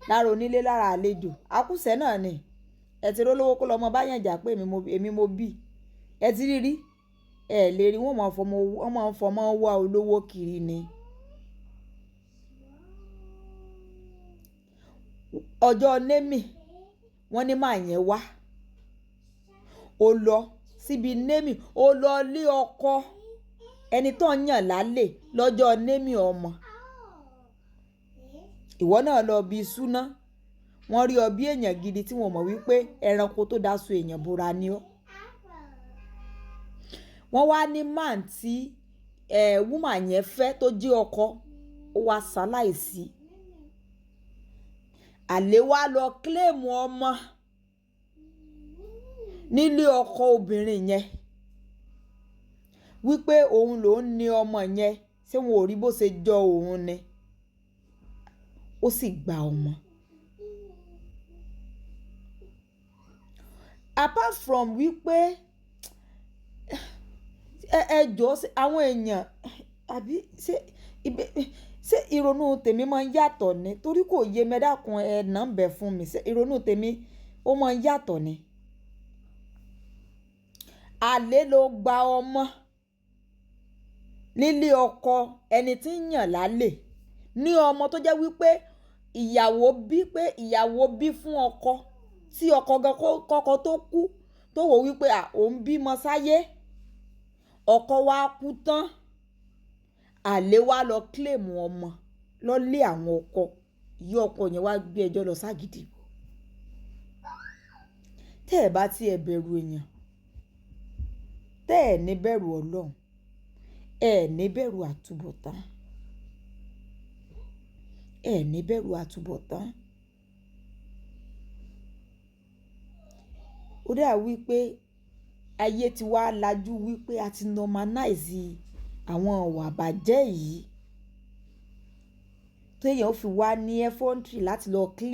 Lára onílé lára àlejò. Akúṣẹ̀ náà ni. Ẹ ti rí olówó kó lọ mọ bá yàn jà pé èmi mo bí. Ẹ ti rí rí. Ẹ lè rí, wọ́n máa fọmọ, wọ́n máa ń fọmọ wá olówó kiri ni. Ọjọ́ némì, wọ́n ní màá yẹn wá. Ó lọ síbi némì, ó lọ lé ọkọ ẹni tó ń yàn lálẹ́ lọ́jọ́ némì ọmọ. Ìwọ náà lọ bí súná. Wọ́n rí ọ bí èèyàn gidi tí wọ́n mọ̀ wípé ẹranko tó dáṣọ èèyàn bora ni ọ́. Wọ́n wá ní man tí, woman yẹn fẹ́ tó jẹ́ ọkọ, ó wá ṣaláìsí. Àlè wá lọ claim ọmọ nílé ọkọ obìnrin yẹn wípé òun ló ń ní ọmọ yẹn, ṣé wọn ò rí bó ṣe jọ òun ni. Ó sì gba ọmọ. Apart from wípé ẹ jọ àwọn èèyàn àbí ṣé ṣé ìrònú tèmi máa ń yàtọ̀ ni? Torí kò yé mi, ẹ dákun ẹ nà ń bẹ̀ fún mi. Ṣé ìrònú tèmi ó máa ń yàtọ̀ ni? Àlè ló gba ọmọ nílé ọkọ ẹni tí ń yàn lálẹ́. Ní ọmọ tó jẹ́ wípé ìyàwó bí pé ìyàwó bí fún ọkọ tí ọkọ gan kọ́kọ́ tó kú tó wò wípé à òun bímọ sáyé. Ọkọ wa kú tán. Àlè wá lọ claim ọmọ lọ́lé àwọn ọkọ. Ìyá ọkọ yẹn wá gbé ẹjọ́ lọ ságídígbò. Tẹ́ ẹ bá tí ẹ bẹ̀rù èèyàn, tẹ́ ẹ ní bẹ̀rù Ọlọ́run, ẹ ní bẹ̀rù àtúbọ̀tán. Ẹ ní bẹ̀rù àtúbọ̀tán. Ó dà wípé ayé ti wá lajú wípé a ti normalize àwọn ìwà ìbàjẹ́ yìí. Tí èèyàn ó fi wá ní effrontery láti lọ claim.